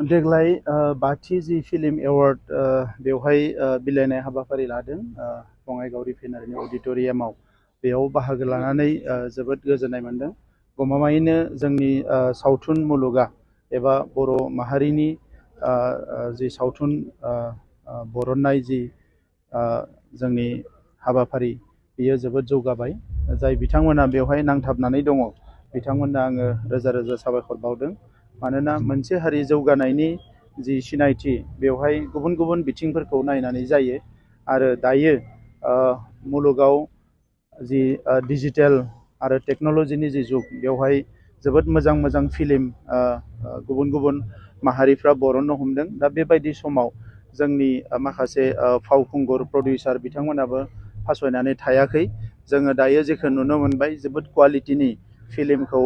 देग्लाय बाथि जि film award बेवहाय बिलाइनाय हाबाफारि लादों बङाइगाव रिफाइनारिनि अडिट'रियामाव बेयाव बाहागो लानानै जोबोद गोजोननाय मोनदों। गमामायैनो जोंनि सावथुन मुलुगा एबा बर' माहारिनि जि सावथुन बरननाय जि जोंनि हाबाफारि बेयो जोबोद जौगाबाय। जाय बिथांमोना बेवहाय नांथाबनानै दङ बिथांमोननो आङो रोजा रोजा साबायखर बावदों। मानोना मोनसे हारि जौगानायनि जि सिनायथि बेवहाय गुबुन गुबुन बिथिंफोरखौ नायनानै जायो आरो दायो मुलुगाव जि डिजिटेल आरो टेक्न'लजिनि जि जुग बेवहाय जोबोद मोजां मोजां फिल्म गुबुन गुबुन माहारिफ्रा बरननो हमदों। दा बेबायदि समाव जोंनि माखासे फावखुंगुर प्रडिउसार बिथांमोनाबो फासयनानै थायाखै। जोङो दायो जेखौ नुनो मोनबाय जोबोद क्वालिटिनि फिल्मखौ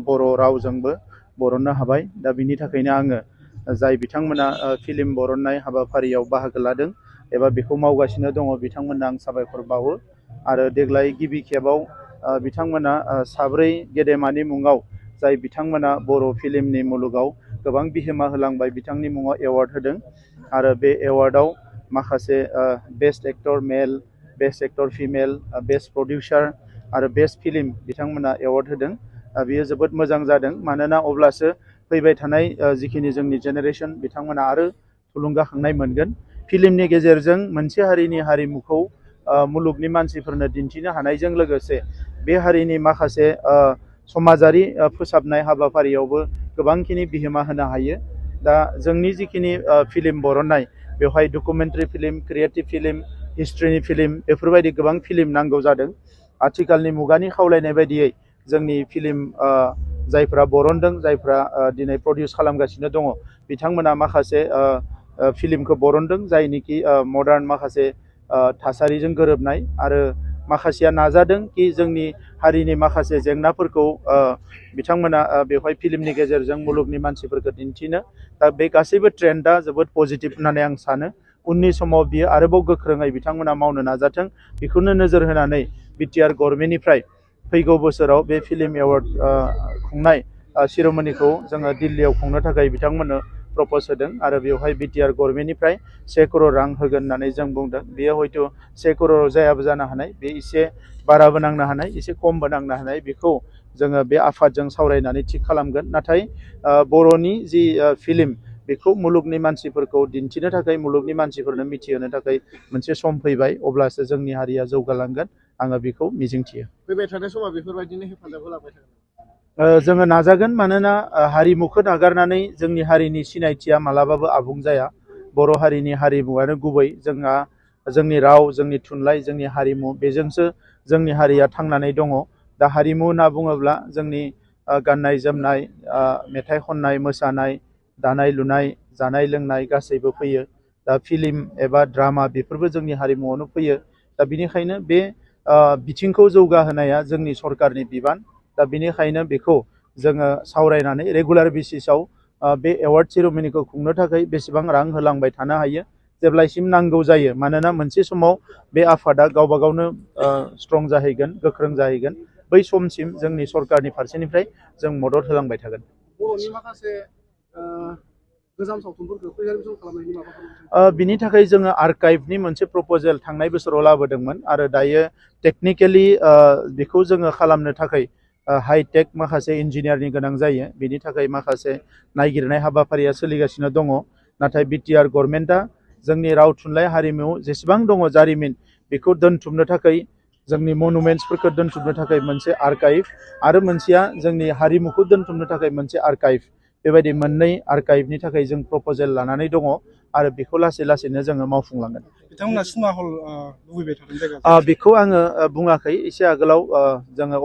बर' रावजोंबो बरननो हाबाय। दा बिनि थाखायनो आङो जाय बिथांमोना फिल्म बरननाय हाबाफारियाव बाहागो लादों एबा बेखौ मावगासिनो दङ बिथांमोननो आं साबायखर बावो। आरो देग्लाय गिबि खेबाव बिथांमोना साब्रै गेदेमानि मुङाव जाय बिथांमोना बर' फिल्मनि मुलुगाव गोबां बिहोमा होलांबाय बिथांनि मुङाव एवार्ड होदों। आरो बे एवार्डआव माखासे best actor male, best actor female, best producer आरो बेस्ट फिल्म बिथांमोना एवार्ड होदों। बेयो जोबोद मोजां जादों। मानोना अब्लासो फैबाय थानाय जिखिनि जोंनि जेनेरेसन बिथांमोना आरो थुलुंगाखांनाय मोनगोन। फिल्मनि गेजेरजों मोनसे हारिनि हारिमुखौ मुलुगनि मानसिफोरनो दिन्थिनो हानायजों लोगोसे बे हारिनि माखासे समाजारि फोसाबनाय हाबाफारियावबो गोबांखिनि बिहोमा होनो हायो। दा जोंनि जिखिनि फिल्म बरननाय बेवहाय डकुमेन्टारि फिल्म, क्रिएटिभ फिल्म, हिस्ट्रिनि फिल्म बेफोरबायदि गोबां फिल्म नांगौ जादों। आथिखालनि मुगानि खावलायनाय बायदियै जोंनि फिल्म जायफ्रा बरनदों जायफ्रा दिनै प्रडिउस खालामगासिनो दङ बिथांमोना माखासे फिल्मखौ बरनदों जायनिखि मडार्न माखासे थासारिजों गोरोबनाय आरो माखासेया नाजादों कि जोंनि हारिनि माखासे जेंनाफोरखौ बिथांमोना बेवहाय फिल्मनि गेजेरजों मुलुगनि मानसिफोरखौ दिन्थिनो। दा बे गासैबो ट्रेन्डआ जोबोद पजिटिभ होननानै आं सानो। उननि समाव बियो आरोबाव गोख्रोङै बिथांमोना मावनो नाजाथों बेखौनो नोजोर होनानै बिटिआर गभर्नमेन्टनिफ्राय फैगौ बोसोराव बे फिल्म एवार्ड खुंनाय सिर'मनिखौ जोङो दिल्लीयाव खुंनो थाखाय बिथांमोननो प्रप'ज होदों। आरो बेवहाय बिटिआर गभर्नमेन्टनिफ्राय 1 करोड़ रां होगोन होननानै जों बुंदों। बेयो हयथ' 1 करोड़ जायाबो जानो हानाय, बे एसे बाराबो नांनो हानाय, एसे खमबो नांनो हानाय, बेखौ जोङो बे आफादजों सावरायनानै थिग खालामगोन। नाथाय बर'नि जि फिल्म बेखौ मुलुगनि मानसिफोरखौ दिन्थिनो थाखाय मुलुगनि मानसिफोरनो मिथिहोनो थाखाय मोनसे सम फैबाय, अब्लासो जोंनि हारिया जौगालांगोन आङो बेखौ मिजिंथियो। फैबाय थानाय समाव बेफोरबायदिनो हेफाजाब होलांबाय थागोन। जोङो नाजागोन। मानोना हारिमुखौ नागारनानै जोंनि हारिनि सिनायथिया मालाबाबो आबुं जाया। बर' हारिनि हारिमुवानो गुबै। जोंहा जोंनि राव, जोंनि थुनलाइ, जोंनि हारिमु बेजोंसो जोंनि हारिया थांनानै दङ। दा हारिमु होनना बुङोब्ला जोंनि गाननाय जोमनाय, मेथाइ खननाय, मोसानाय, दानाय लुनाय, जानाय लोंनाय गासैबो फैयो। दा फिल्म एबा ड्रामा बेफोरबो जोंनि हारिमुआवनो फैयो। दा बिनिखायनो बे बिथिंखौ जौगाहोनाया जोंनि सरकारनि बिबान। दा बिनिखायनो बेखौ जोङो सावरायनानै रेगुलार बेसिसाव बे एवार्ड सेरेमनिखौ खुंनो थाखाय बेसेबां रां होलांबाय थानो हायो जेब्लासिम नांगौ जायो। मानोना मोनसे समाव बे आफादा गावबा गावनो स्ट्रं जाहैगोन, गोख्रों जाहैगोन। बै समसिम जोंनि सरकारनि फारसेनिफ्राय जों मदद होलांबाय थागोन। बर'नि माखासे गोजाम सावथुनफोरखौ प्रिजार्भेसन खालामनायनि माबाफोर बिनि थाखाय जोङो आर्काइभनि मोनसे प्रप'जेल थांनाय बोसोराव लाबोदोंमोन आरो दायो टेकनिकेलि बेखौ जोङो खालामनो थाखाय हाइटेक माखासे इन्जिनियारनि गोनां जायो। बेनि थाखाय माखासे नायगिरनाय हाबाफारिया सोलिगासिनो दङ। नाथाय बिटिआर गभर्नमेन्टआ जोंनि राव थुनलाइ हारिमु जेसेबां दङ जारिमिन बेखौ दोनथुमनो थाखाय जोंनि मनुमेन्ट्सफोरखौ दोनथुमनो थाखाय मोनसे आर्काइभ आरो मोनसेया जोंनि हारिमुखौ दोनथुमनो थाखाय मोनसे आर्काइभ, बेबायदि मोननै आर्काइभनि थाखाय जों प्रप'जेल लानानै दङ आरो बेखौ लासै लासैनो जोङो मावफुंलांगोन। बिथांमोना सिनेमा हल लुबैबाय थादों जायगा बेखौ आङो बुङाखै। एसे आगोलाव जोङो